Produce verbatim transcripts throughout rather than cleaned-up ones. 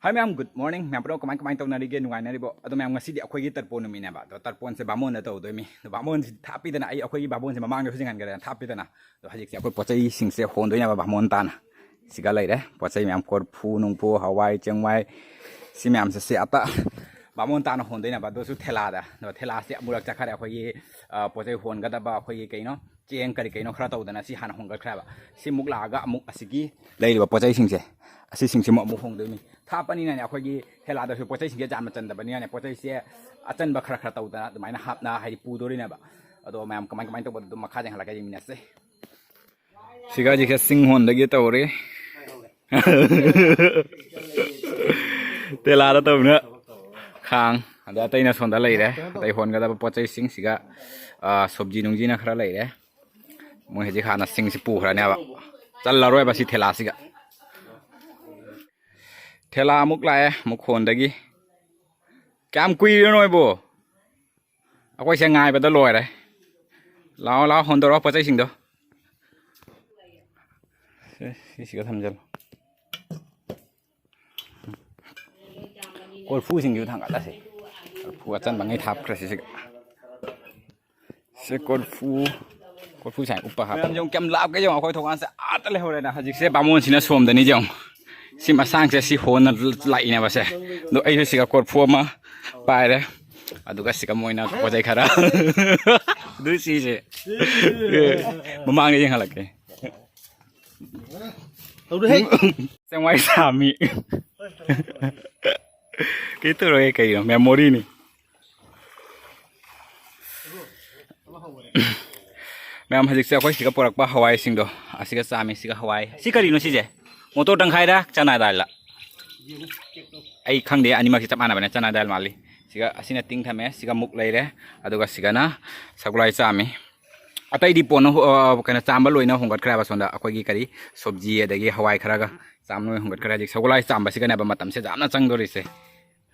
Hi ꯃꯌꯥꯝ, good morning. ꯃꯌꯥꯝ ꯄꯨꯝꯅꯃꯛ ꯀꯃꯥꯏ ꯀꯃꯥꯏ ꯇꯧꯅꯔꯤꯒꯦ? ꯅꯨꯡꯉꯥꯏꯅꯔꯤꯕꯣ? ꯑꯗꯣ ꯃꯌꯥꯝ, ꯉꯁꯤꯗꯤ ꯑꯩꯈꯣꯏꯒꯤ ꯇꯔꯄꯣꯟ ꯅꯨꯃꯤꯠꯅꯦꯕ꯫ ꯑꯗꯣ ꯇꯔꯄꯣꯟꯁꯦ ꯕꯥꯃꯣꯟꯗ ꯇꯧꯗꯣꯏꯃꯤ꯫ ꯑꯗꯣ ꯕꯥꯃꯣꯟꯁꯤ ꯊꯥꯞꯄꯤꯗꯅ, ꯑꯩ ꯑꯩꯈꯣꯏꯒꯤ ꯕꯥꯃꯣꯟꯁꯦ ꯃꯃꯥꯡꯗ ꯍꯧꯖꯤꯛ ꯍꯟꯈ꯭ꯔꯦꯗꯅ, ꯊꯥꯞꯄꯤꯗꯅ꯫ ꯑꯗꯣ ꯍꯧꯖꯤꯛꯁꯦ ꯑꯩꯈꯣꯏ ꯄꯣꯠ ꯆꯩꯁꯤꯡꯁꯦ ꯍꯣꯟꯗꯣꯏꯅꯦꯕ ꯕꯥꯃꯣꯟ ꯇꯥꯅ꯫ ꯁꯤꯒ ꯂꯩꯔꯦ ꯄꯣꯠ ꯆꯩ ꯃꯌꯥꯝ, ꯀꯣꯔꯐꯨ ꯅꯨꯡꯐꯨ, ꯍꯋꯥꯏ ꯆꯦꯡꯋꯥꯏ, ꯁꯤ ꯃꯌꯥꯝꯁꯦ ꯁꯤ ꯑꯇ ꯕꯥꯃꯣꯟ ꯇꯥꯅ ꯍꯣꯟꯗꯣꯏꯅꯦꯕ꯫ ꯑꯗꯨꯁꯨ ꯊꯦꯂꯥꯗ꯫ ꯑꯗꯣ ꯊꯦꯂꯥꯁꯦ ꯑꯃꯨꯔꯛ ꯆꯠꯈꯔꯦ ꯑꯩꯈꯣꯏꯒꯤ, ꯑ, ꯄꯣꯠ ꯆꯩ ꯍꯣꯟꯒꯗꯕ, ꯑꯩꯈꯣꯏꯒꯤ ꯀꯩꯅꯣ, ꯆꯦꯡ ꯀꯔꯤ ꯀꯩꯅꯣ ꯈꯔ ꯇꯧꯗꯅ ꯁꯤ ꯍꯥꯟꯅ ꯍꯣꯟꯒꯠꯈ꯭ꯔꯦꯕ꯫ ꯁꯤ ꯑꯃꯨꯛ ꯂꯥꯛꯑꯒ ꯑꯃꯨꯛ ꯑꯁꯤꯒꯤ ꯂꯩꯔꯤꯕ ꯄꯣꯠ ꯆꯩꯁꯤꯡꯁꯦ, ꯑꯁꯤꯁꯤꯡꯁꯤꯃꯨꯛ ꯑꯃꯨꯛ ꯍꯣꯡꯗꯣꯏꯅꯤ꯫ ꯊꯥꯞꯄꯅꯤꯅꯅꯦ, ꯑꯩꯈꯣꯏꯒꯤ ꯊꯦꯂꯥꯗꯁꯨ ꯄꯣꯠ ꯆꯩꯁꯤꯡꯁꯦ ꯌꯥꯝꯅ ꯆꯟꯗꯕꯅꯤꯅꯅꯦ, ꯄꯣꯠ ꯆꯩꯁꯦ ꯑꯆꯟꯕ ꯈꯔ ꯈꯔ ꯇꯧꯗꯅ ꯑꯗꯨꯃꯥꯏꯅ ꯍꯥꯞꯅ, ꯍꯥꯏꯗꯤ, ꯄꯨꯗꯣꯔꯤꯅꯦꯕ꯫ ꯑꯗꯣ ꯃꯌꯥꯝ ꯀꯃꯥꯏ ꯀꯃꯥꯏꯅ ꯇꯧꯕꯗꯣ ꯑꯗꯨꯝ ꯃꯈꯥ ꯌꯦꯡꯍꯜꯂꯒ ꯌꯦꯡꯃꯤꯟꯅꯁꯦ꯫ ꯁꯤꯒ ꯍꯧꯖꯤꯛꯁꯦ ꯁꯤꯡ ꯍꯣꯟꯗꯒꯤ ꯇꯧꯔꯤ꯫ ꯇꯦꯂꯥꯗ ꯇꯧꯕꯅ ꯈꯥꯡ, ꯑꯗ ꯑꯇꯩꯅ ꯁꯣꯝꯗ ꯂꯩꯔꯦ꯫ ꯑꯇꯩ ꯍꯣꯟꯒꯗꯕ ꯄꯣꯠ ꯆꯩꯁꯤꯡꯁꯤꯒ, ꯑ, ꯁꯣꯕꯖꯤ ꯅꯨꯡꯖꯤꯅ ꯈꯔ ꯂꯩꯔꯦ꯫ ꯃꯣꯏ ꯍꯧꯖꯤꯛ ꯍꯥꯟꯅ ꯁꯤꯡꯁꯤ ꯄꯨꯈ꯭ꯔꯅꯦꯕ꯫ ꯆꯜꯂꯔꯣꯏꯕ ꯁꯤ ꯊꯦꯂꯥꯁꯤꯒ꯫ ꯊꯦꯂꯥ ꯑꯃꯨꯛ ꯂꯥꯛꯑꯦ ꯃꯈꯣꯟꯗꯒꯤ꯫ ꯀꯌꯥꯝ ꯀꯨꯏꯔꯤꯅꯣ ꯅꯣꯏꯕꯨ? ꯑꯩꯈꯣꯏꯁꯦ ꯉꯥꯏꯕꯗ ꯂꯣꯏꯔꯦ꯫ ꯂꯥꯛꯑꯣ, ꯂꯥꯛꯑꯣ, ꯍꯣꯟꯗꯣꯔꯛꯑꯣ ꯄꯣꯠ ꯆꯩꯁꯤꯡꯗꯣ꯫ ꯁꯤ, ꯁꯤꯁꯤꯒ ꯊꯝꯖꯜꯂꯣ꯫ ꯀꯣꯔꯐꯨꯁꯤꯡꯁꯤꯁꯨ ꯊꯥꯡꯒꯠꯂꯁꯦ꯫ ꯀꯣꯔꯐꯨ ꯑꯆꯟꯕꯉꯩ ꯊꯥꯞꯈ꯭ꯔꯁꯤ ꯁꯤꯒ꯫ ꯁꯤ ꯀꯣꯔꯐꯨ, ꯀꯣꯔꯐꯨ ꯁꯥꯏ ꯎꯞꯄ ꯍꯥꯞꯄ꯫ ꯃꯌꯥꯝ ꯌꯦꯡꯉꯨ, ꯀꯌꯥꯝ ꯂꯥꯞꯀꯦ ꯌꯦꯡꯉꯨ, ꯑꯩꯈꯣꯏ ꯊꯣꯡꯒꯥꯟꯁꯦ ꯑꯥꯗ ꯂꯩꯍꯧꯔꯦꯅ꯫ ꯍꯧꯖꯤꯛꯁꯦ ꯕꯥꯃꯣꯟꯁꯤꯅ ꯁꯣꯝꯗꯅꯤ ꯌꯦꯡꯉꯨ꯫ ꯁꯤ ꯃꯁꯥꯡꯁꯦ ꯁꯤ ꯍꯣꯟꯅ ꯂꯥꯛꯏꯅꯦꯕꯁꯦ꯫ ꯑꯗꯣ ꯑꯩꯁꯨ ꯁꯤꯒ ꯀꯣꯔꯐꯨ ꯑꯃ ꯄꯥꯏꯔꯦ꯫ ꯑꯗꯨꯒ ꯁꯤꯒ ꯃꯣꯏꯅ ꯄꯣꯠ ꯆꯩ ꯈꯔ꯫ ꯑꯗꯨ ꯁꯤꯁꯦ ꯃꯃꯥꯡꯗ ꯌꯦꯡꯍꯜꯂꯛꯀꯦ꯫ ꯇꯧꯔꯦꯍꯦ꯫ ꯆꯦꯡꯋꯥꯏ ꯁꯥꯃꯤ꯫ ꯀꯩ ꯇꯧꯔꯒꯦ, ꯀꯩꯅꯣ? ꯃꯦꯃꯣꯔꯤꯅꯤ꯫ ꯃꯌꯥꯝ, ꯍꯧꯖꯤꯛꯁꯦ ꯑꯩꯈꯣꯏ ꯁꯤꯒ ꯄꯨꯔꯛꯄ ꯍꯋꯥꯏꯁꯤꯡꯗꯣ, ꯑꯁꯤꯒ ꯆꯥꯝꯃꯤ, ꯁꯤꯒ ꯍꯋꯥꯏ꯫ ꯁꯤ ꯀꯔꯤꯅꯣ ꯁꯤꯁꯦ? ꯃꯣꯇꯣꯔ ꯇꯪꯈꯥꯏꯔ ꯆꯅꯥ ꯗꯥꯜꯂ? ꯑꯩ ꯈꯪꯗꯦ, ꯑꯅꯤꯃꯛꯁꯦ ꯆꯞ ꯃꯥꯟꯅꯕꯅꯦ, ꯆꯅꯥ ꯗꯥꯜ ꯃꯥꯜꯂꯤ꯫ ꯁꯤꯒ ꯑꯁꯤꯅ ꯇꯤꯡ ꯊꯝꯃꯦ, ꯁꯤꯒ ꯃꯨꯛ ꯂꯩꯔꯦ, ꯑꯗꯨꯒ ꯁꯤꯒꯅ ꯁꯒꯣꯜꯍꯋꯥꯏ ꯆꯥꯝꯃꯤ꯫ ꯑꯇꯩꯗꯤ ꯄꯣꯟꯅ ꯍꯣ-, ꯑ, ꯀꯩꯅꯣ, ꯆꯥꯝꯕ ꯂꯣꯏꯅ ꯍꯣꯡꯒꯠꯈ꯭ꯔꯦꯕ ꯁꯣꯝꯗ꯫ ꯑꯩꯈꯣꯏꯒꯤ ꯀꯔꯤ, ꯁꯣꯕꯖꯤ ꯑꯗꯒꯤ ꯍꯋꯥꯏ ꯈꯔꯒ ꯆꯥꯝꯕ ꯂꯣꯏꯅ ꯍꯣꯡꯒꯠꯈ꯭ꯔꯦ꯫ ꯍꯧꯖꯤꯛ ꯁꯒꯣꯜꯍꯋꯥꯏ ꯆꯥꯝꯕꯁꯤꯒꯅꯦꯕ ꯃꯇꯝꯁꯦ ꯌꯥꯝꯅ ꯆꯪꯗꯣꯔꯤꯁꯦ꯫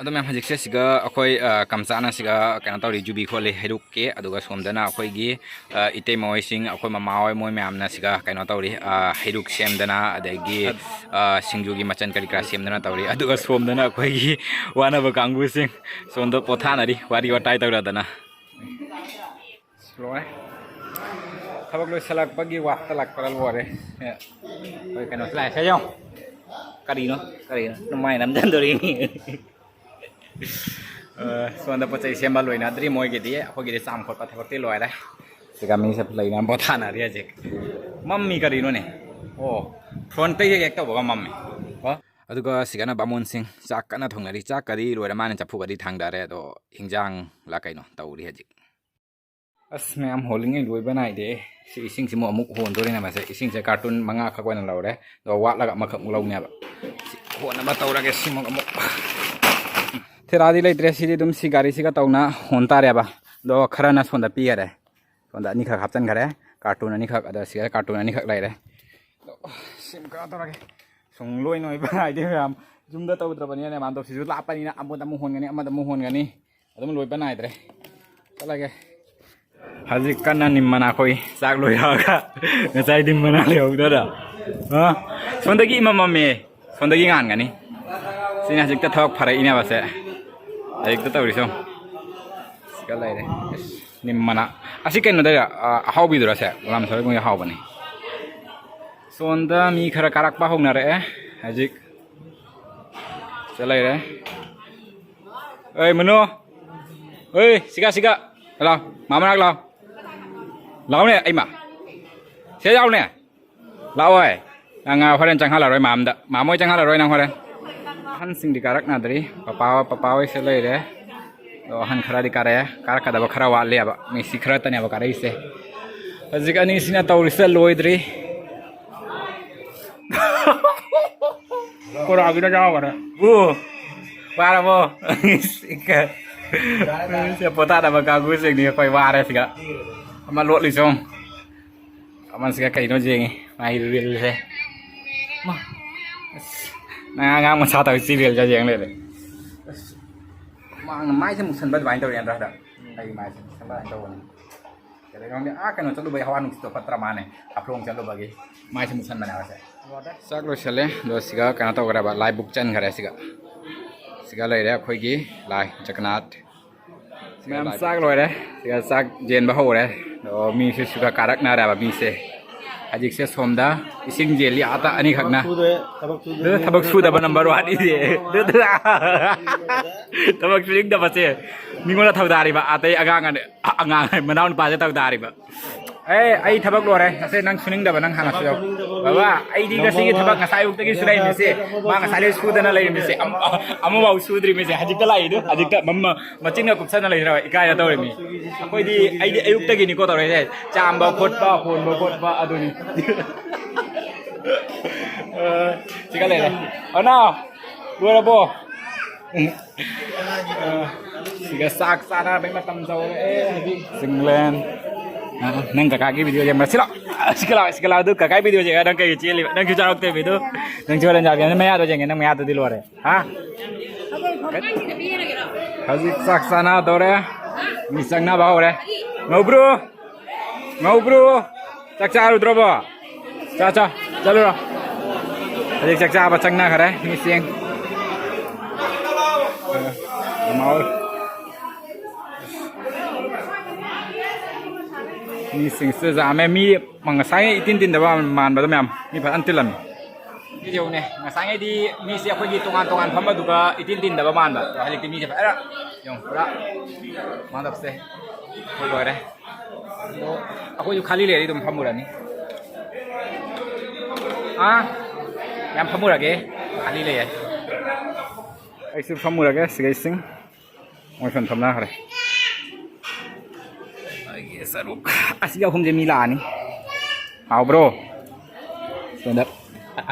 ꯑꯗꯣ ꯃꯌꯥꯝ, ꯍꯧꯖꯤꯛꯁꯦ ꯁꯤꯒ ꯑꯩꯈꯣꯏ, ꯑ, ꯀꯝꯆꯥꯅ ꯁꯤꯒ ꯀꯩꯅꯣ ꯇꯧꯔꯤ, ꯖꯨꯕꯤ ꯈꯣꯠꯂꯤ, ꯍꯩꯔꯨꯛꯀꯤ꯫ ꯑꯗꯨꯒ ꯁꯣꯝꯗꯅ ꯑꯩꯈꯣꯏꯒꯤ, ꯑ, ꯏꯇꯩꯃ ꯍꯣꯏꯁꯤꯡ, ꯑꯩꯈꯣꯏ ꯃꯃꯥ ꯍꯣꯏ, ꯃꯣꯏ ꯃꯌꯥꯝꯅ ꯁꯤꯒ ꯀꯩꯅꯣ ꯇꯧꯔꯤ, ꯑ, ꯍꯩꯔꯨꯛ ꯁꯦꯝꯗꯅ, ꯑꯗꯒꯤ, ꯑ, ꯁꯤꯡꯖꯨꯒꯤ ꯃꯆꯜ ꯀꯔꯤ ꯀꯔꯥ ꯁꯦꯝꯗꯅ ꯇꯧꯔꯤ꯫ ꯑꯗꯨꯒ ꯁꯣꯝꯗꯅ ꯑꯩꯈꯣꯏꯒꯤ ꯋꯥꯅꯕ ꯀꯥꯡꯕꯨꯁꯤꯡ ꯁꯣꯝꯗ ꯄꯣꯊꯥꯅꯔꯤ, ꯋꯥꯔꯤ ꯋꯥꯇꯥꯏ ꯇꯧꯅꯗꯅ꯫ ꯂꯣꯏꯔꯦ꯫ ꯊꯕꯛ ꯂꯣꯏꯁꯤꯜꯂꯛꯄꯒꯤ ꯋꯥꯠꯇ ꯂꯥꯛꯄꯗ ꯂꯣꯏꯔꯦ꯫ ꯑꯦ, ꯑꯩꯈꯣꯏ ꯀꯩꯅꯣꯁꯨ ꯂꯥꯛꯑꯦ꯫ ꯁꯦ ꯌꯦꯡꯉꯣ꯫ ꯀꯔꯤꯅꯣ? ꯀꯔꯤꯅꯣ? ꯅꯃꯥꯏ ꯅꯝꯖꯟꯗꯣꯔꯤ꯫ ꯑ, ꯁꯣꯝꯗ ꯄꯣꯠ ꯆꯩ ꯁꯦꯝꯕ ꯂꯣꯏꯅꯗ꯭ꯔꯤ ꯃꯣꯏꯒꯤꯗꯤ꯫ ꯑꯩꯈꯣꯏꯒꯤꯗꯤ ꯆꯥꯝ ꯈꯣꯠꯄ ꯊꯕꯛꯇꯤ ꯂꯣꯏꯔꯦ꯫ ꯁꯤꯒ ꯃꯤꯁꯦ ꯂꯩꯅ ꯄꯣꯊꯥꯅꯔꯤ ꯍꯧꯖꯤꯛ꯫ ꯃꯝꯃꯤ ꯀꯔꯤꯅꯣꯅꯦ? ꯑꯣ, ꯐ꯭ꯔꯣꯟꯠꯇꯒꯤ ꯍꯦꯛ ꯇꯧꯕꯒ ꯃꯝꯃꯤ꯫ ꯑꯣ꯫ ꯑꯗꯨꯒ ꯁꯤꯒꯅ ꯕꯥꯃꯣꯟꯁꯤꯡ ꯆꯥꯛ ꯀꯟꯅ ꯊꯣꯡꯅꯔꯤ꯫ ꯆꯥꯛꯀꯗꯤ ꯂꯣꯏꯔ ꯃꯥꯜꯂꯦ, ꯆꯐꯨꯒꯗꯤ ꯊꯥꯡꯗꯔꯦ꯫ ꯑꯗꯣ ꯍꯤꯟꯖꯥꯡꯂ ꯀꯩꯅꯣ ꯇꯧꯔꯤ ꯍꯧꯖꯤꯛ꯫ ꯑꯁ, ꯃꯌꯥꯝ ꯍꯣꯜꯂꯤꯉꯩ ꯂꯣꯏꯕ ꯅꯥꯏꯗꯦ꯫ ꯁꯤ ꯏꯁꯤꯡꯁꯤꯃꯨꯛ ꯑꯃꯨꯛ ꯍꯣꯟꯗꯣꯔꯤꯅꯦ ꯃꯁꯦ꯫ ꯏꯁꯤꯡꯁꯦ ꯀꯥꯔꯇꯨꯟ ꯃꯉꯥ ꯈꯛ ꯑꯣꯏꯅ ꯂꯧꯔꯦ꯫ ꯑꯗꯣ ꯋꯥꯠꯂꯒ ꯑꯃꯈꯛꯃꯨꯛ ꯂꯧꯅꯦꯕ꯫ ꯁꯤ ꯍꯣꯟꯅꯕ ꯇꯧꯔꯒꯦ ꯁꯤꯃꯨꯛ ꯑꯃꯨꯛ꯫ ꯊꯦꯔꯥꯗꯤ ꯂꯩꯇ꯭ꯔꯦ꯫ ꯁꯤꯗꯤ ꯑꯗꯨꯝ ꯁꯤ ꯒꯥꯔꯤꯁꯤꯒ ꯇꯧꯅ ꯍꯣꯟ ꯇꯥꯔꯦꯕ꯫ ꯑꯗꯣ ꯈꯔꯅ ꯁꯣꯝꯗ ꯄꯤꯈꯔꯦ꯫ ꯁꯣꯝꯗ ꯑꯅꯤꯈꯛ ꯍꯥꯞꯆꯤꯟꯈꯔꯦ꯫ ꯀꯥꯔꯇꯨꯟ ꯑꯅꯤꯈꯛ, ꯑꯗ ꯁꯤꯗ ꯀꯥꯔꯇꯨꯟ ꯑꯅꯤꯈꯛ ꯂꯩꯔꯦ꯫ ꯑꯗꯣ ꯁꯤꯃ ꯀꯩꯅꯣ ꯇꯧꯔꯒꯦ꯫ ꯁꯨꯡ ꯂꯣꯏ ꯂꯣꯏꯕ ꯅꯥꯏꯗꯦ ꯃꯌꯥꯝ꯫ ꯌꯨꯝꯗ ꯇꯧꯗ꯭ꯔꯕꯅꯤꯅꯅꯦ, ꯃꯥꯟꯗꯣꯞꯁꯤꯁꯨ ꯂꯥꯞꯄꯅꯤꯅ ꯑꯃꯗ ꯑꯃꯨꯛ ꯍꯣꯟꯒꯅꯤ, ꯑꯃꯗ ꯑꯃꯨꯛ ꯍꯣꯟꯒꯅꯤ꯫ ꯑꯗꯨꯝ ꯂꯣꯏꯕ ꯅꯥꯏꯗ꯭ꯔꯦ꯫ ꯆꯠꯂꯒꯦ꯫ ꯍꯧꯖꯤꯛ ꯀꯟꯅ ꯅꯤꯝ ꯃꯅꯥ ꯈꯣꯛꯏ꯫ ꯆꯥꯛ ꯂꯣꯏꯔꯛꯑꯒ ꯉꯁꯥꯏ ꯅꯤꯝ ꯃꯅꯥ ꯂꯩꯍꯧꯗꯗ꯫ ꯑ? ꯁꯣꯝꯗꯒꯤ ꯏꯃꯝ ꯃꯝꯃꯦ꯫ ꯁꯣꯝꯗꯒꯤ ꯉꯥꯟꯒꯅꯤ꯫ ꯁꯤꯅ ꯍꯧꯖꯤꯛꯇ ꯊꯕꯛ ꯐꯔꯛꯏꯅꯦꯕ ꯁꯦ꯫ ꯍꯧꯖꯤꯛꯇ ꯇꯧꯔꯤꯁꯦ ꯌꯦꯡꯉꯣ꯫ ꯁꯤꯒ ꯂꯩꯔꯦ꯫ ꯅꯤꯝ ꯃꯅꯥ꯫ ꯑꯁꯤ ꯀꯩꯅꯣꯗ, ꯑ, ꯑꯍꯥꯎꯕꯤꯗꯨꯔ ꯁꯦ? ꯒꯨꯂꯥꯝ ꯁꯣꯔꯠ ꯃꯣꯏ ꯍꯥꯎꯕꯅꯤ꯫ ꯁꯣꯝꯗ ꯃꯤ ꯈꯔ ꯀꯥꯔꯛꯄ ꯍꯧꯅꯔꯛꯑꯦ ꯍꯧꯖꯤꯛ꯫ ꯁꯤꯗ ꯂꯩꯔꯦ꯫ ꯑꯩ ꯃꯅꯨ꯫ ꯑꯩ, ꯁꯤꯒ, ꯁꯤꯒ꯫ ꯂꯥꯎ꯫ ꯃꯥ ꯃꯅꯥꯛ ꯂꯥꯎ꯫ ꯂꯥꯎꯅꯦ, ꯑꯩꯃ꯫ ꯁꯤꯗ ꯂꯥꯎꯅꯦ꯫ ꯂꯥꯛꯑꯣꯏ꯫ ꯅꯪ ꯍꯣꯔꯦꯟ ꯆꯪꯍꯜꯂꯔꯣꯏ ꯃꯥꯝꯗ꯫ ꯃꯥꯝ ꯍꯣꯏ ꯆꯪꯍꯜꯂꯔꯣꯏ ꯅꯪ ꯍꯣꯔꯦꯟ꯫ ꯑꯍꯟꯁꯤꯡꯗꯤ ꯀꯥꯔꯛꯅꯗ꯭ꯔꯤ꯫ ꯄꯄꯥ, ꯄꯄꯥ ꯍꯣꯏꯁꯦ ꯂꯩꯔꯦ꯫ ꯑꯗꯣ ꯑꯍꯟ ꯈꯔꯗꯤ ꯀꯥꯔꯛꯑꯦ꯫ ꯀꯥꯔꯛꯀꯗꯕ ꯈꯔ ꯋꯥꯠꯂꯦꯕ꯫ ꯃꯤꯁꯤ ꯈꯔꯇꯅꯦꯕ ꯀꯥꯔꯛꯏꯁꯦ꯫ ꯍꯧꯖꯤꯛ ꯑꯅꯤꯁꯤꯅ ꯇꯧꯔꯤꯁꯦ ꯂꯣꯏꯗ꯭ꯔꯤ꯫ ꯀꯣꯔꯥꯒꯤꯗ ꯌꯥꯎꯈꯔꯦ꯫ ꯑꯣ, ꯋꯥꯔꯕꯣ? ꯁꯦ ꯄꯣꯊꯥꯗꯕ ꯀꯥꯡꯕꯨꯁꯤꯡꯅꯤ ꯑꯩꯈꯣꯏ ꯋꯥꯔꯦ ꯁꯤꯒ꯫ ꯑꯃ ꯂꯣꯠꯂꯤꯁꯦ ꯌꯦꯡꯉꯨ꯫ ꯑꯃꯁꯤꯒ ꯀꯩꯅꯣ ꯌꯦꯡꯉꯤ ꯃꯥꯒꯤ ꯔꯤꯜꯁꯦ꯫ ꯃꯥ, ꯑꯁ, ꯅꯪ ꯑꯉꯥꯡ ꯃꯆꯥ ꯇꯧꯔꯤ ꯁꯤ ꯔꯤꯜꯁꯦ ꯌꯦꯡ ꯂꯩꯔꯦ꯫ ꯑꯁ, ꯃꯥꯡꯅ ꯃꯥꯏꯁꯦ ꯃꯨꯁꯟꯕ ꯑꯗꯨꯃꯥꯏꯅ ꯇꯧꯔꯤ ꯅꯠꯇ꯭ꯔꯥ ꯍꯟꯗꯛ? ꯑꯩꯒꯤ ꯃꯥꯏꯁꯦ ꯃꯨꯁꯟꯕ ꯑꯗꯨꯃꯥꯏꯅ ꯇꯧꯕꯅꯤ꯫ ꯀꯩꯗꯧꯔꯒꯦ ꯈꯪꯗꯦ, ꯑꯥ, ꯀꯩꯅꯣ ꯆꯠꯂꯨꯕꯩ ꯍꯋꯥ ꯅꯨꯡꯁꯤꯠꯇꯣ ꯐꯠꯇ꯭ꯔ ꯃꯥꯅꯦ, ꯍꯥꯐꯂꯣꯡ ꯆꯠꯂꯨꯕꯒꯤ ꯃꯥꯏꯁꯦ ꯃꯨꯁꯟꯕꯅꯦ ꯍꯥꯏꯕꯁꯦ꯫ ꯆꯥꯛ ꯂꯣꯏꯁꯜꯂꯦ, ꯑꯗꯣ ꯁꯤꯒ ꯀꯩꯅꯣ ꯇꯧꯈ꯭ꯔꯦꯕ, ꯂꯥꯏ ꯕꯨꯛ ꯆꯟꯈ꯭ꯔꯦ꯫ ꯁꯤꯒ, ꯁꯤꯒ ꯂꯩꯔꯦ ꯑꯩꯈꯣꯏꯒꯤ ꯂꯥꯏ ꯖꯒꯅꯥꯊ꯫ ꯃꯌꯥꯝ ꯆꯥꯛ ꯂꯣꯏꯔꯦ꯫ ꯁꯤꯒ ꯆꯥꯛ ꯌꯦꯟꯕ ꯍꯧꯔꯦ꯫ ꯑꯗꯣ ꯃꯤꯁꯨ ꯁꯤꯒ ꯀꯥꯔꯛꯅꯔꯦꯕ ꯃꯤꯁꯦ꯫ ꯍꯧꯖꯤꯛꯁꯦ ꯁꯣꯝꯗ ꯏꯁꯤꯡ ꯌꯦꯜꯂꯤ ꯑꯥꯗ ꯑꯅꯤꯈꯛꯅ꯫ ꯊꯕꯛ ꯁꯨꯗꯦ, ꯊꯕꯛ ꯁꯨꯗꯦ, ꯑꯗꯨ ꯊꯕꯛ ꯁꯨꯗꯕ ꯅꯝꯕꯔ ꯋꯥꯟ ꯏꯗꯤ꯫ ꯑꯗꯨ ꯊꯕꯛ ꯁꯨꯅꯤꯡꯗꯕꯁꯦ ꯃꯤꯉꯣꯟꯗ ꯊꯧꯗꯥꯔꯤꯕ ꯑꯇꯩ ꯑꯉꯥꯡ ꯑꯅꯤ-, ꯑꯉꯥꯡ ꯃꯅꯥꯎ ꯅꯨꯄꯥꯁꯦ ꯊꯧꯗꯥꯔꯤꯕ꯫ ꯑꯦ, ꯑꯩ ꯊꯕꯛ ꯂꯣꯏꯔꯦ꯫ ꯉꯁꯤ ꯅꯪ ꯁꯨꯅꯤꯡꯗꯕ ꯅꯪ ꯍꯥꯟꯅ ꯁꯨꯌꯣ꯫ ꯕꯕꯥ, ꯑꯩꯗꯤ ꯉꯁꯤꯒꯤ ꯊꯕꯛ ꯉꯁꯥꯏ ꯑꯌꯨꯛꯇꯒꯤ ꯁꯨꯔꯛꯏꯅꯤꯁꯦ꯫ ꯃꯥ ꯉꯁꯥꯏꯗꯒꯤ ꯁꯨꯗꯅ ꯂꯩꯔꯤꯅꯤꯁꯦ꯫ ꯑꯃ-, ꯑꯃꯐꯥꯎ ꯁꯨꯗ꯭ꯔꯤꯃꯤꯁꯦ꯫ ꯍꯧꯖꯤꯛꯇ ꯂꯥꯛꯏꯗꯣ꯫ ꯍꯧꯖꯤꯛꯇ ꯃꯝꯃ ꯃꯆꯤꯟꯒ ꯀꯨꯞꯁꯟꯅ ꯂꯩꯈ꯭ꯔꯕ ꯏꯀꯥꯏꯅ ꯇꯧꯔꯤꯃꯤ꯫ ꯑꯩꯈꯣꯏꯗꯤ, ꯑꯩꯗꯤ ꯑꯌꯨꯛꯇꯒꯤꯅꯤꯀꯣ ꯇꯧꯔꯛꯏꯁꯦ꯫ ꯆꯥꯝꯕ ꯈꯣꯠꯄ, ꯍꯣꯟꯕ ꯈꯣꯠꯄ ꯑꯗꯨꯅꯤ꯫ ꯑ, ꯁꯤꯒ ꯂꯩꯔꯦ꯫ ꯑꯅꯥ, ꯂꯣꯏꯔꯕꯣ? ꯑ, ꯁꯤꯒ ꯆꯥꯛ ꯆꯥꯅꯕꯩ ꯃꯇꯝ ꯌꯧꯔꯛꯑꯦ ꯍꯧꯖꯤꯛ꯫ ꯆꯤꯡꯂꯦꯟ꯫ ꯑ, ꯅꯪ ꯀꯀꯥꯒꯤ ꯚꯤꯗꯤꯑꯣ ꯌꯦꯡꯕ꯭ꯔꯥ? ꯁꯤ ꯂꯥꯎ꯫ ꯁꯤꯒ ꯂꯥꯎ, ꯁꯤꯒ ꯂꯥꯎ꯫ ꯑꯗꯨ ꯀꯀꯥꯒꯤ ꯚꯤꯗꯤꯑꯣ ꯌꯦꯡꯉꯒ ꯅꯪ ꯀꯩ ꯆꯦꯜꯂꯤꯕ? ꯅꯪꯁꯨ ꯆꯥꯔꯛꯇꯣꯏ ꯃꯤꯗꯨ꯫ ꯅꯪꯁꯨ ꯍꯣꯔꯦꯟ ꯆꯥꯔꯛꯀꯦ꯫ ꯅꯪ ꯃꯌꯥꯗꯣ ꯌꯦꯡꯒꯦ, ꯅꯪ ꯃꯌꯥꯗꯨꯗꯤ ꯂꯣꯏꯔꯦ꯫ ꯍꯥ? ꯍꯧꯖꯤꯛ ꯆꯥꯛ ꯆꯥꯅꯗꯧꯔꯦ꯫ ꯃꯤ ꯆꯪꯅꯕ ꯍꯧꯔꯦ꯫ ꯉꯧꯕ꯭ꯔꯨ! ꯉꯧꯕ꯭ꯔꯨ! ꯆꯥꯛ ꯆꯥꯔꯨꯗ꯭ꯔꯣꯕꯣ? ꯆꯥ, ꯆꯥ, ꯆꯠꯂꯨꯔꯣ꯫ ꯍꯧꯖꯤꯛ ꯆꯥꯛ ꯆꯥꯕ ꯆꯪꯅꯈ꯭ꯔꯦ ꯃꯤꯁꯤꯡ꯫ ꯃꯤꯁꯤꯡꯁꯦ ꯌꯥꯝꯃꯦ꯫ ꯃꯤ ꯉꯁꯥꯏ ꯏꯇꯤꯟ ꯇꯤꯟꯗꯕ ꯃꯥꯟꯕꯗꯣ ꯃꯌꯥꯝ꯫ ꯃꯤ ꯐꯖꯅ ꯇꯤꯜꯂꯝꯃꯤ꯫ ꯁꯤ ꯌꯦꯡꯉꯨꯅꯦ, ꯉꯁꯥꯏꯉꯩꯗꯤ ꯃꯤꯁꯦ ꯑꯩꯈꯣꯏꯒꯤ ꯇꯣꯉꯥꯟ ꯇꯣꯉꯥꯟ ꯐꯝꯕꯗꯨꯒ ꯏꯇꯤꯟ ꯇꯤꯟꯗꯕ ꯃꯥꯟꯕ, ꯑꯗꯣ ꯍꯧꯖꯤꯛꯇꯤ ꯃꯤꯁꯦ ꯐꯖꯅ ꯌꯦꯡꯉꯨ, ꯄꯨꯔꯥ ꯃꯥꯟꯗꯞꯁꯦ ꯐꯨꯜ ꯑꯣꯏꯔꯦ꯫ ꯑꯗꯣ ꯑꯩꯈꯣꯏꯁꯨ ꯈꯥꯂꯤ ꯂꯩꯔꯗꯤ ꯑꯗꯨꯝ ꯐꯝꯃꯨꯔꯅꯤ꯫ ꯑꯥ, ꯌꯥꯝ ꯐꯝꯃꯨꯔꯒꯦ, ꯈꯥꯂꯤ ꯂꯩꯌꯦ꯫ ꯑꯩꯁꯨ ꯐꯝꯃꯨꯔꯒꯦ, ꯁꯤꯒꯩꯁꯤꯡ꯫ ꯃꯣꯏ ꯁꯣꯝ ꯊꯝꯅꯈ꯭ꯔꯦ꯫ ꯑꯩꯒꯤ ꯁꯔꯨꯛ ꯑꯁꯤꯒꯤ ꯑꯍꯨꯝꯁꯦ ꯃꯤ ꯂꯥꯛꯑꯅꯤ꯫ ꯍꯥꯎꯕ꯭ꯔꯣ? ꯁꯣꯝꯗ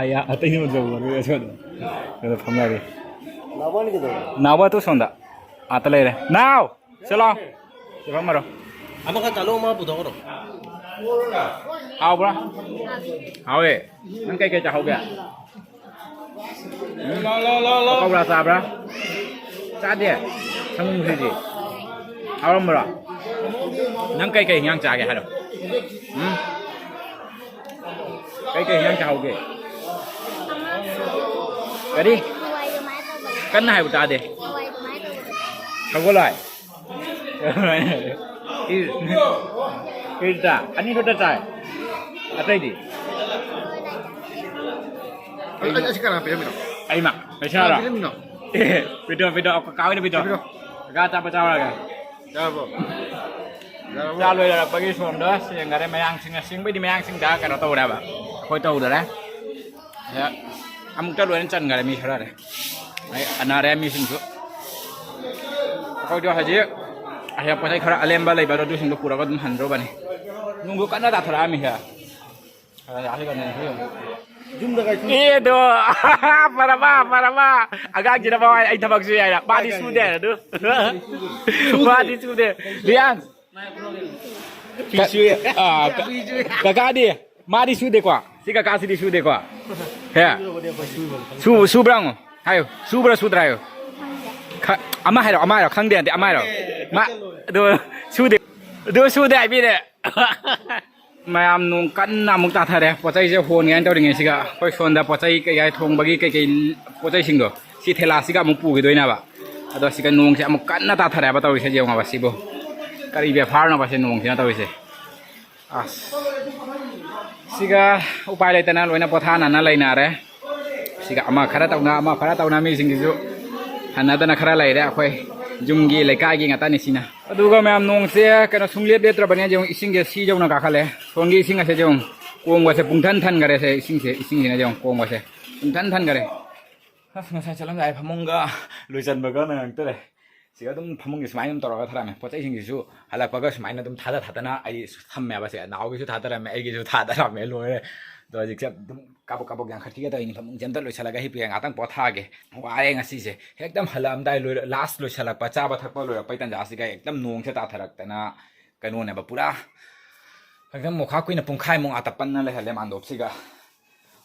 ꯑꯌꯥ-, ꯑꯇꯩ ꯃꯆꯧ ꯑꯣꯏꯔꯣꯏ ꯁꯣꯝꯗ꯫ ꯁꯣꯝꯗ ꯐꯝꯅꯔꯤ꯫ ꯅꯥꯎꯕ ꯇꯨ ꯁꯣꯝꯗ꯫ ꯑꯥꯇ ꯂꯩꯔꯦ꯫ ꯅꯥꯎ! ꯁꯤ ꯂꯥꯎ꯫ ꯁꯤ ꯐꯝꯃꯔꯣ꯫ ꯑꯃꯈꯛ ꯆꯥꯂꯣ, ꯑꯃ ꯄꯨꯊꯣꯛꯈ꯭ꯔꯣ꯫ ꯍꯥꯎꯕ꯭ꯔꯥ? ꯍꯥꯎꯋꯦ꯫ ꯅꯪ ꯀꯩꯀꯩ ꯆꯥꯍꯧꯒꯦ? ꯎꯝ? ꯄꯀꯧꯔꯥ ꯆꯥꯕ꯭ꯔꯥ? ꯆꯥꯗꯦ? ꯁꯪꯒꯣꯝ ꯈꯦꯆ꯭ꯔꯤ꯫ ꯍꯥꯎꯔꯝꯕ꯭ꯔꯣ? ꯅꯪ ꯀꯩꯀꯩ ꯍꯤꯟꯖꯥꯡ ꯆꯥꯒꯦ ꯍꯥꯏꯔꯣ? ꯎꯝ? ꯀꯩꯀꯩ ꯍꯤꯟꯖꯥꯡ ꯆꯥꯍꯧꯒꯦ? ꯀꯔꯤ? ꯀꯟꯅ ꯍꯥꯏꯌꯨ ꯇꯥꯗꯦ꯫ ꯁꯒꯣꯜ ꯍꯋꯥꯏ꯫ ꯏꯁ꯫ ꯀꯔꯤ ꯆꯥ? ꯑꯅꯤ ꯈꯛꯇ ꯆꯥꯏ꯫ ꯑꯇꯩꯗꯤ? ꯑ-, ꯑ-, ꯑꯁꯤ ꯀꯅꯥ ꯄꯤꯔꯝꯃꯤꯅꯣ? ꯑꯩꯃ꯫ ꯀꯅꯥ ꯄꯩꯁꯥꯔꯣ? ꯄꯤꯔꯝꯃꯤꯅꯣ? ꯑꯦ, ꯄꯤꯗꯣ, ꯄꯤꯗꯣ, ꯀꯀꯥ ꯍꯣꯏꯗ ꯄꯤꯗꯣ꯫ ꯄꯤꯔꯣ꯫ ꯀꯀꯥ ꯑꯆꯥꯄꯣꯠ ꯆꯥꯔꯨꯔꯒꯦ꯫ ꯌꯥꯔꯕꯣ? ꯌꯥꯔꯕꯣ? ꯆꯥ ꯂꯣꯏꯔꯛꯄꯒꯤ ꯁꯣꯝꯗ ꯁꯦꯡꯅꯔꯦ꯫ ꯃꯌꯥꯡꯁꯤꯡꯅ ꯁꯤꯡꯕꯩꯗꯤ ꯃꯌꯥꯡꯁꯤꯡꯗ ꯀꯩꯅꯣ ꯇꯧꯔꯦꯕ꯫ ꯑꯩꯈꯣꯏ ꯇꯧꯗꯔꯦ꯫ ꯑꯃꯨꯛꯇ ꯂꯣꯏꯅ ꯆꯟꯈꯔꯦ ꯃꯤ ꯈꯔꯗꯤ꯫ ꯑꯩ ꯑꯅꯥꯔꯦ ꯃꯤꯁꯤꯡꯁꯨ꯫ ꯑꯩꯈꯣꯏꯗꯣ ꯍꯧꯖꯤꯛ ꯑꯍꯦꯛ ꯄꯣꯠ ꯆꯩ ꯈꯔ ꯑꯂꯦꯝꯕ ꯂꯩꯕ ꯑꯗꯣ ꯑꯗꯨꯁꯤꯡꯗꯣ ꯄꯨꯔꯒ ꯑꯗꯨꯝ ꯍꯟꯗ꯭ꯔꯣꯕꯅꯤ꯫ ꯅꯣꯡꯁꯨ ꯀꯟꯅ ꯇꯥꯊꯔꯛꯑꯝꯃꯤꯍꯦ꯫ ꯑꯗ ꯌꯥꯁꯤ ꯀꯩꯅꯣ ꯌꯦꯡꯉꯨ꯫ ꯌꯨꯝꯗ ꯀꯥꯏ ꯊꯨꯝ-, ꯑꯦꯗꯣ, ꯐꯔꯕ, ꯐꯔꯕ꯫ ꯑꯉꯥꯡꯁꯤꯅ ꯃꯋꯥ ꯑꯩ ꯊꯕꯛꯁꯨ ꯌꯥꯏꯅ꯫ ꯃꯥꯗꯤ ꯁꯨꯗꯦ ꯍꯥꯏꯅ ꯑꯗꯨ꯫ ꯃꯥꯗꯤ ꯁꯨꯗꯦ꯫ ꯂꯤꯌꯥꯟ꯫ ꯐꯤ ꯁꯨꯏ꯫ ꯑꯥ, ꯀ-, ꯀꯀꯥꯗꯤ? ꯃꯥꯗꯤ ꯁꯨꯗꯦꯀꯣ? ꯁꯤ ꯀꯀꯥꯁꯤꯗꯤ ꯁꯨꯗꯦꯀꯣ? ꯍꯦ? ꯁꯨ-, ꯁꯨꯕ꯭ꯔꯥ ꯍꯪꯉꯣ꯫ ꯍꯥꯏꯌꯨ꯫ ꯁꯨꯕ꯭ꯔꯥ ꯁꯨꯗ꯭ꯔꯥ ꯍꯥꯏꯌꯨ꯫ ꯈ-, ꯑꯃ ꯍꯥꯏꯔꯣ, ꯑꯃ ꯍꯥꯏꯔꯣ꯫ ꯈꯪꯗꯦ ꯅꯠꯇꯦ, ꯑꯃ ꯍꯥꯏꯔꯣ꯫ ꯃꯥ, ꯑꯗꯨ ꯁꯨꯗꯦ꯫ ꯑꯗꯨ ꯁꯨꯗꯦ ꯍꯥꯏꯕꯤꯔꯦ꯫ ꯃꯌꯥꯝ ꯅꯣꯡ ꯀꯟꯅ ꯑꯃꯨꯛ ꯇꯥꯊꯔꯦ꯫ ꯄꯣꯠ ꯆꯩꯁꯦ ꯍꯣꯟꯒꯦ ꯍꯥꯏꯅ ꯇꯧꯔꯤꯉꯩꯁꯤꯒ ꯑꯩꯈꯣꯏ ꯁꯣꯝꯗ ꯄꯣꯠ ꯆꯩ ꯀꯩꯀꯥ ꯊꯣꯡꯕꯒꯤ ꯀꯩꯀꯩ ꯄꯣꯠ ꯆꯩꯁꯤꯡꯗꯣ ꯁꯤ ꯊꯦꯂꯥꯁꯤꯒ ꯑꯃꯨꯛ ꯄꯨꯈꯤꯗꯣꯏꯅꯦꯕ꯫ ꯑꯗꯣ ꯁꯤꯒ ꯅꯣꯡꯁꯦ ꯑꯃꯨꯛ ꯀꯟꯅ ꯇꯥꯊꯔꯛꯑꯦꯕ ꯇꯧꯔꯤꯁꯦ꯫ ꯌꯦꯡꯉꯣꯕ ꯁꯤꯕꯨ꯫ ꯀꯔꯤ ꯕꯦꯐꯥꯔꯅꯣꯕ ꯁꯤ ꯅꯣꯡꯁꯤꯅ ꯇꯧꯔꯤꯁꯦ? ꯑꯁ꯫ ꯁꯤꯒ ꯎꯄꯥꯏ ꯂꯩꯇꯅ ꯂꯣꯏꯅ ꯄꯣꯊꯥꯅꯅ ꯂꯩꯅꯔꯦ꯫ ꯁꯤꯒ ꯑꯃ ꯈꯔ ꯇꯧꯅ, ꯑꯃ ꯈꯔ ꯇꯧꯅ ꯃꯤꯁꯤꯡꯁꯤꯁꯨ ꯍꯟꯅꯗꯅ ꯈꯔ ꯂꯩꯔꯦ꯫ ꯑꯩꯈꯣꯏ ꯌꯨꯝꯒꯤ ꯂꯩꯀꯥꯏꯒꯤ ꯉꯥꯛꯇꯅꯤ ꯁꯤꯅ꯫ ꯑꯗꯨꯒ ꯃꯌꯥꯝ ꯅꯣꯡꯁꯦ ꯀꯩꯅꯣ ꯁꯨꯡꯂꯦꯞ ꯂꯦꯞꯇ꯭ꯔꯕꯅꯦ꯫ ꯌꯦꯡꯉꯨ ꯏꯁꯤꯡꯁꯦ ꯁꯤ ꯌꯧꯅ ꯀꯥꯈꯠꯂꯦ꯫ ꯁꯣꯝꯒꯤ ꯏꯁꯤꯡ ꯑꯁꯦ ꯌꯦꯡꯉꯨ ꯀꯣꯝꯒꯁꯦ ꯄꯨꯡꯊꯟ ꯊꯟꯈꯔꯦ꯫ ꯁꯦ ꯏꯁꯤꯡꯁꯦ, ꯏꯁꯤꯡꯁꯤꯅ ꯌꯦꯡꯉꯨ ꯀꯣꯝꯒꯁꯦ ꯄꯨꯡꯊꯟ ꯊꯟꯈꯔꯦ꯫ ꯑꯁ ꯉꯁꯥꯏ ꯆꯠꯂꯝꯗꯥꯏ ꯐꯃꯨꯡꯒ ꯂꯣꯏꯁꯤꯟꯕꯒ ꯅꯪꯉꯛꯇꯔꯦ꯫ ꯁꯤꯗ ꯑꯗꯨꯝ ꯐꯃꯨꯡꯁꯦ ꯁꯨꯃꯥꯏꯅ ꯑꯗꯨꯝ ꯇꯧꯔꯒ ꯊꯔꯝꯃꯦ꯫ ꯄꯣꯠ ꯆꯩꯁꯤꯡꯁꯤꯁꯨ ꯍꯜꯂꯛꯄꯒ ꯁꯨꯃꯥꯏꯅ ꯑꯗꯨꯝ ꯊꯥꯗ ꯊꯥꯗꯅ ꯑꯩ ꯊꯝꯃꯦꯕ꯫ ꯁꯦ ꯅꯥꯎꯒꯤꯁꯨ ꯊꯥꯗꯔꯝꯃꯦ, ꯑꯩꯒꯤꯁꯨ ꯊꯥꯗꯔꯝꯃꯦ, ꯂꯣꯏꯔꯦ꯫ ꯑꯗꯣ ꯍꯧꯖꯤꯛꯁꯦ ꯑꯗꯨꯝ ꯀꯥꯕꯛ ꯀꯥꯕꯛ ꯌꯥꯡꯈꯠꯈꯤꯒꯦ ꯇꯧꯔꯤꯅꯤ꯫ ꯐꯃꯨꯡꯁꯦ ꯑꯝꯇ ꯂꯣꯏꯁꯤꯜꯂꯒ ꯍꯤꯞꯄꯤꯒꯦ, ꯉꯥꯛꯇꯪ ꯄꯣꯊꯥꯒꯦ꯫ ꯋꯥꯔꯦ ꯉꯁꯤꯁꯦ꯫ ꯍꯦꯛꯇ ꯍꯜꯂꯛꯑꯝꯗꯥꯏ ꯂꯣꯏꯔ-, ꯂꯥꯁ ꯂꯣꯏꯁꯤꯜꯂꯛꯄ, ꯆꯥꯕ ꯊꯛꯄ ꯂꯣꯏꯔꯛꯄꯩ ꯇꯟꯖꯥꯁꯤꯒ ꯍꯦꯛꯇ ꯅꯣꯡꯁꯦ ꯇꯥꯊꯔꯛꯇꯅ ꯀꯩꯅꯣꯅꯦꯕ ꯄꯨꯔꯥ꯫ ꯍꯦꯛꯇ ꯃꯣꯈꯥ ꯀꯨꯏꯅ ꯄꯨꯡꯈꯥꯏꯃꯨꯛ ꯑꯥ ꯇꯞꯄꯟꯅ ꯂꯩꯍꯜꯂꯦ ꯃꯥꯟꯗꯣꯞꯁꯤꯒ꯫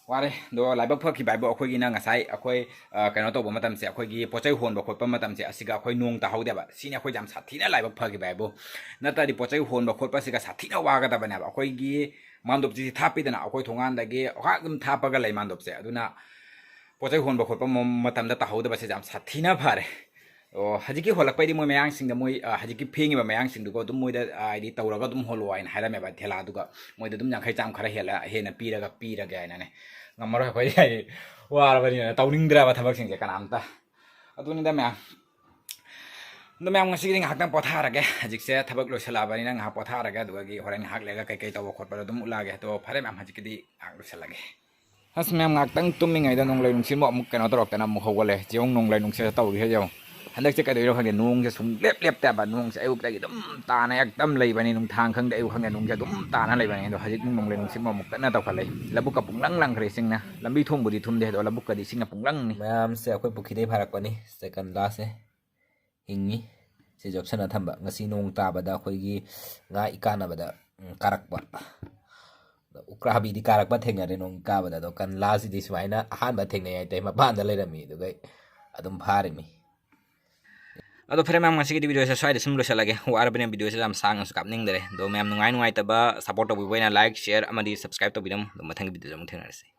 ꯋꯥꯔꯦ꯫ ꯑꯗꯣ ꯂꯥꯏꯕꯛ ꯐꯈꯤꯕ ꯍꯥꯏꯕꯨ ꯑꯩꯈꯣꯏꯒꯤꯅ ꯉꯁꯥꯏ ꯑꯩꯈꯣꯏ, ꯑ, ꯀꯩꯅꯣ ꯇꯧꯕ ꯃꯇꯝꯁꯦ, ꯑꯩꯈꯣꯏꯒꯤ ꯄꯣꯠ ꯆꯩ ꯍꯣꯟꯕ ꯈꯣꯠꯄ ꯃꯇꯝꯁꯦ, ꯑꯁꯤꯒ ꯑꯩꯈꯣꯏ ꯅꯣꯡ ꯇꯥꯍꯧꯗꯦꯕ꯫ ꯁꯤꯅꯤ ꯑꯩꯈꯣꯏ ꯌꯥꯝ ꯁꯥꯊꯤꯅ ꯂꯥꯏꯕꯛ ꯐꯈꯤꯕ ꯍꯥꯏꯕꯨ꯫ ꯅꯠꯇ꯭ꯔꯗꯤ ꯄꯣꯠ ꯆꯩ ꯍꯣꯟꯕ ꯈꯣꯠꯄꯁꯤꯒ ꯁꯥꯊꯤꯅ ꯋꯥꯒꯗꯕꯅꯦꯕ꯫ ꯑꯩꯈꯣꯏꯒꯤ ꯃꯥꯟꯗꯣꯞꯁꯤꯗꯤ ꯊꯥꯞꯄꯤꯗꯅ, ꯑꯩꯈꯣꯏ ꯊꯣꯡꯒꯥꯟꯗꯒꯤ ꯉꯥꯏꯍꯥꯛ ꯑꯗꯨꯝ ꯊꯥꯞꯄꯒ ꯂꯩ ꯃꯥꯟꯗꯣꯞꯁꯦ꯫ ꯑꯗꯨꯅ ꯄꯣꯠ ꯆꯩ ꯍꯣꯟꯕ ꯈꯣꯠꯄ ꯃ-, ꯃꯇꯝꯗ ꯇꯥꯍꯧꯗꯕꯁꯦ ꯌꯥꯝ ꯁꯥꯊꯤꯅ ꯐꯔꯦ꯫ ꯑꯣ, ꯍꯧꯖꯤꯛꯀꯤ ꯍꯣꯜꯂꯛꯄꯩꯗꯤ ꯃꯣꯏ ꯃꯌꯥꯡꯁꯤꯡꯗ, ꯃꯣꯏ, ꯑ, ꯍꯧꯖꯤꯛꯀꯤ ꯐꯦꯡꯉꯤꯕ ꯃꯌꯥꯡꯁꯤꯡꯗꯨꯒ ꯑꯗꯨꯝ ꯃꯣꯏꯗ, ꯑ, ꯍꯥꯏꯗꯤ ꯇꯧꯔꯒ ꯑꯗꯨꯝ ꯍꯣꯜꯂꯣ ꯍꯥꯏꯅ ꯍꯥꯏꯔꯝꯃꯦꯕ, ꯊꯦꯂꯥꯗꯨꯒ꯫ ꯃꯣꯏꯗ ꯑꯗꯨꯝ ꯌꯥꯡꯈꯩ ꯆꯥꯝꯃ ꯈꯔ ꯍꯦꯜꯂ, ꯍꯦꯟꯅ ꯄꯤꯔꯒ, ꯄꯤꯔꯒꯦ ꯍꯥꯏꯅꯅꯦ꯫ ꯉꯝꯃꯔꯣꯏ ꯑꯩꯈꯣꯏꯗꯤ, ꯍꯥꯏꯗꯤ ꯋꯥꯔꯕꯅꯤꯅ ꯇꯧꯅꯤꯡꯗ꯭ꯔꯕ ꯊꯕꯛꯁꯤꯡꯁꯦ ꯀꯅꯥꯝꯇ꯫ ꯑꯗꯨꯅꯤꯗ ꯃꯌꯥꯝ꯫ ꯑꯗꯣ ꯃꯌꯥꯝ, ꯉꯁꯤꯒꯤꯗꯤ ꯉꯥꯏꯍꯥꯛꯇꯪ ꯄꯣꯊꯥꯔꯒꯦ꯫ ꯍꯧꯖꯤꯛꯁꯦ ꯊꯕꯛ ꯂꯣꯏꯁꯤꯜꯂꯛꯑꯕꯅꯤꯅ ꯉꯥꯏꯍꯥꯛ ꯄꯣꯊꯥꯔꯒꯦ, ꯑꯗꯨꯒ ꯍꯣꯔꯦꯟ ꯉꯥꯏꯍꯥꯛ ꯂꯩꯔꯒ ꯀꯩꯀꯩ ꯇꯧꯕ ꯈꯣꯠꯄꯗꯣ ꯑꯗꯨꯝ ꯎꯠꯂꯛꯑꯒꯦ꯫ ꯑꯗꯣ ꯐꯔꯦ ꯃꯌꯥꯝ, ꯍꯧꯖꯤꯛꯀꯤꯗꯤ ꯉꯥꯏꯍꯥꯛ ꯂꯣꯏꯁꯤꯜꯂꯒꯦ꯫ ꯑꯁ ꯃꯌꯥꯝ, ꯉꯥꯏꯍꯥꯛꯇꯪ ꯇꯨꯝꯃꯤꯉꯩꯗ ꯅꯣꯡꯂꯩ ꯅꯨꯡꯁꯤꯠꯃꯨꯛ ꯑꯃꯨꯛ ꯀꯩꯅꯣ ꯇꯧꯔꯛꯇꯅ ꯑꯃꯨꯛ ꯍꯧꯒꯠꯂꯦ꯫ ꯌꯦꯡꯉꯨ, ꯅꯣꯡꯂꯩ ꯅꯨꯡꯁꯤꯠ ꯇꯧꯔꯤꯁꯦ ꯌꯦꯡꯉꯨ꯫ ꯍꯟꯗꯛꯁꯦ ꯀꯩꯗꯧꯔꯤꯅꯣ ꯈꯪꯗꯦ, ꯅꯣꯡꯁꯦ ꯁꯨꯡ ꯂꯦꯞ ꯂꯦꯞꯇꯦ ꯍꯥꯏꯕ꯫ ꯅꯣꯡꯁꯦ ꯑꯌꯨꯛꯇꯒꯤ ꯑꯗꯨꯝ ꯇꯥꯅ ꯍꯦꯛꯇ ꯂꯩꯕꯅꯤ, ꯅꯨꯡꯗꯥꯡ ꯈꯪꯗꯦ, ꯑꯌꯨꯛ ꯈꯪꯗꯦ, ꯅꯣꯡꯁꯦ ꯑꯗꯨꯝ ꯇꯥꯅ ꯂꯩꯕꯅꯤ꯫ ꯑꯗꯣ ꯍꯧꯖꯤꯛ ꯅꯣꯡꯂꯩ ꯅꯨꯡꯁꯤꯠꯃꯨꯛ ꯑꯃꯨꯛ ꯀꯟꯅ ꯇꯧꯈꯠꯂꯛꯏ꯫ ꯂꯧꯕꯨꯛꯀ ꯄꯨꯡꯂꯪ ꯂꯪꯈ꯭ꯔꯦ ꯏꯁꯤꯡꯅ꯫ ꯂꯝꯕꯤ ꯊꯣꯡꯕꯨꯗꯤ ꯊꯨꯝꯗꯦ, ꯑꯗꯣ ꯂꯧꯕꯨꯛꯀꯗꯤ ꯏꯁꯤꯡꯅ ꯄꯨꯡꯂꯪꯅꯤ꯫ ꯃꯌꯥꯝꯁꯦ ꯑꯩꯈꯣꯏ ꯄꯨꯈ꯭ꯔꯤꯗꯩ ꯐꯥꯔꯛꯄꯅꯤ, ꯆꯦꯀꯟꯂꯥꯁꯦ꯫ ꯍꯤꯡꯉꯤ꯫ ꯁꯤ ꯌꯣꯛꯁꯟꯅ ꯊꯝꯕ꯫ ꯉꯁꯤ ꯅꯣꯡ ꯇꯥꯕꯗ ꯑꯩꯈꯣꯏꯒꯤ ꯉꯥ ꯏꯀꯥꯟꯅꯕꯗ, ꯎꯝ, ꯀꯥꯔꯛꯄ꯫ ꯑꯗꯣ ꯎꯀ꯭ꯔꯥꯕꯤꯗꯤ ꯀꯥꯔꯛꯄ ꯊꯦꯡꯅꯔꯦ ꯅꯣꯡ ꯀꯥꯕꯗ꯫ ꯑꯗꯣ ꯀꯟꯂꯥꯁꯤꯗꯤ ꯁꯨꯃꯥꯏꯅ ꯑꯍꯥꯟꯕ ꯊꯦꯡꯅꯩ ꯍꯥꯏꯇꯥꯔꯦ꯫ ꯃꯄꯥꯟꯗ ꯂꯩꯔꯝꯃꯤ, ꯑꯗꯨꯒ ꯑꯗꯨꯝ ꯐꯥꯔꯤꯃꯤ꯫ ꯑꯗꯣ ꯐꯔꯦ ꯃꯌꯥꯝ, ꯉꯁꯤꯒꯤꯗꯤ videoꯁꯦ ꯁ꯭ꯋꯥꯏꯗ ꯁꯨꯝ ꯂꯣꯏꯁꯤꯜꯂꯒꯦ꯫ ꯋꯥꯔꯕꯅꯤꯅ videoꯁꯦ ꯌꯥꯝ ꯁꯥꯡꯅꯁꯨ ꯀꯥꯞꯅꯤꯡꯗ꯭ꯔꯦ꯫ ꯑꯗꯣ ꯃꯌꯥꯝ, ꯅꯨꯡꯉꯥꯏ ꯅꯨꯡꯉꯥꯏꯇꯕ support ꯇꯧꯕꯤꯕ ꯑꯣꯏꯅ like, share ꯑꯃꯗꯤ subscribe ꯇꯧꯕꯤꯔꯝꯃꯨ꯫ ꯑꯗꯣ ꯃꯊꯪꯒꯤ videoꯗ ꯑꯃꯨꯛ ꯊꯦꯡꯅꯔꯁꯤ꯫